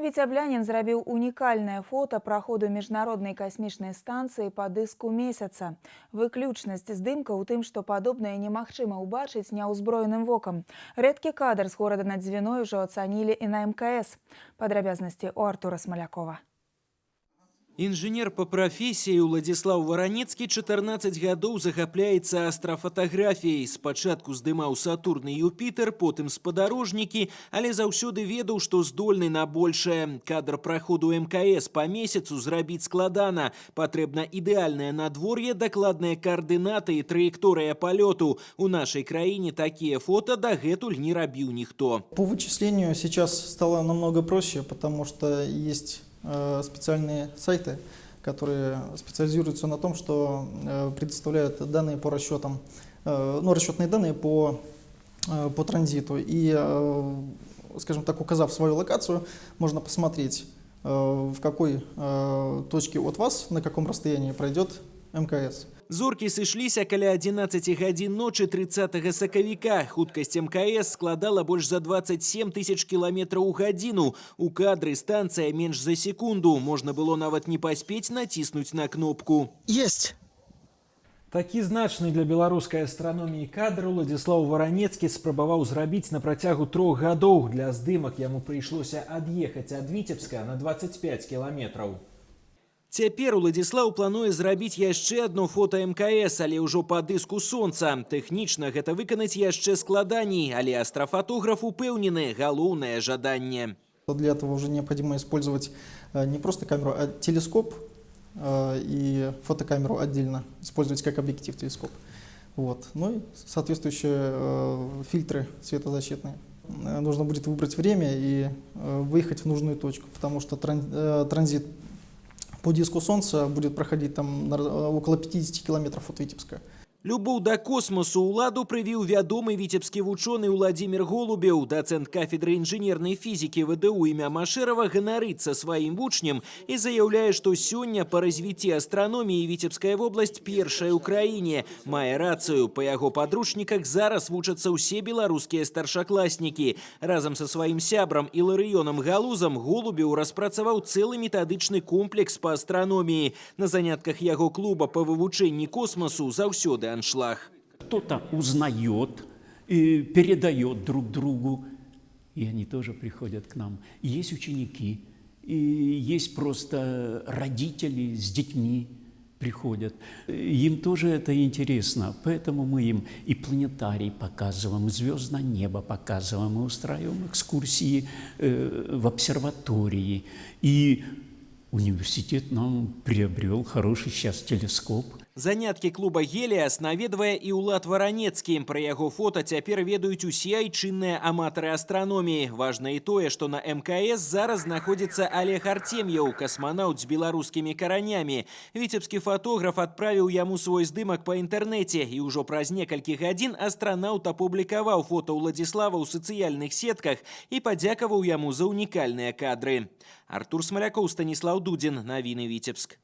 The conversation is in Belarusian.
Віцяблянін зрабіў унікальнае фота праходу Міжнароднай касмічнай станцыі па дыску Месяца. Выключнасць здымка ў тым, што падобнае немагчыма ўбачыць няўзброеным вокам. Рэдкі кадр з горада над Дзвіной ужо ацанілі і на МКС. Падрабязнасці у Артура Смалякова. Інжынер па прафесіі Уладзіслаў Варанецкі 14 гадоў захапляецца астрафатаграфіяй. Спачатку здымаў Сатурн і Юпітер, потым спадарожнікі, але заўсёды ведаў, што здольны на большае. Кадр праходу МКС па Месяцу зрабіць складана. Патрэбна ідэальнае надвор'е, дакладныя каардынаты і траекторыя палёту. У нашай краіне такія фота дагэтуль не рабіў ніхто. По вычислению сейчас стало намного проще, потому что есть специальные сайты, которые специализируются на том, что предоставляют данные по расчетам, ну, расчетные данные по транзиту. И, скажем так, указав свою локацию, можно посмотреть, в какой точке от вас, на каком расстоянии пройдет МКС. Зоркі сышліся каля 11 гадзін ночы 30 сакавіка. Хуткасць МКС складала больш за 27 тысяч кіламетраў у гадзіну. У кадры станцыя менш за секунду. Можна было нават не паспець націснуць на кнопку. Есть! Такі значны для беларускай астраноміі кадр Уладзіслаў Варанецкі спрабаваў зрабіць на працягу 3 гадоў. Для здымак яму прыйшлося ад'ехаць ад Віцебска на 25 кіламетраў. Цяпер Уладзіслаў плануе зрабіць яшчэ адно фота МКС, але ўжо па дыску Сонца. Тэхнічна гэта выканаць яшчэ складаней, але астрафатограф упэўнены: галоўнае жаданне. Для этого уже необходимо использовать не просто камеру, а телескоп и фотокамеру отдельно, использовать как объектив телескоп. Вот. Ну и соответствующие фильтры светозащитные. Нужно будет выбрать время и выехать в нужную точку, потому что транзит по диску Солнца будет проходить там около 50 километров от Витебска. Любоў да космасу Уладу прывіў вядомы віцебскі вучоны Уладзімир Голубеў. Дацэнт кафедры інжынернай фізікі ВДУ імя Машэрава ганарыцца сваім вучнем і заяўляе, што сёння па развіцці астраноміі Віцебская вобласць першая ў краіне. Мае рацыю, па яго падручніках зараз вучацца ўсе беларускія старшакласнікі. Разам са сваім сябрам Іларыёнам Галузам Голубеў распрацаваў цэлы метадычны комплекс па астраноміі. На занятках яго клуба па вывучэнні космасу заўсёды аншлаг. Кто-то узнает и передает друг другу, и они тоже приходят к нам. Есть ученики, и есть просто родители с детьми приходят. Им тоже это интересно, поэтому мы им и планетарий показываем, и звездное небо показываем, мы устраиваем экскурсии в обсерватории. И университет нам приобрел хороший сейчас телескоп. Заняткі клуба «Геліас» наведвае і Улад Варанецкі. Пра яго фота цяпер ведаюць усе айчынныя аматары астраноміі. Важна і тое, што на МКС зараз знаходзіцца Алег Арцем'еў, касманаўт з беларускімі каранямі. Віцебскі фатограф адправіў яму свой здымак па інтэрнэце, і ўжо праз некалькі гадзін астранаўт апублікаваў фота Уладзіслава ў сацыяльных сетках і падзякаваў яму за унікальныя кадры. Артур Смалякоў, Станіслаў Дудзін, «Навіны», Віцебск.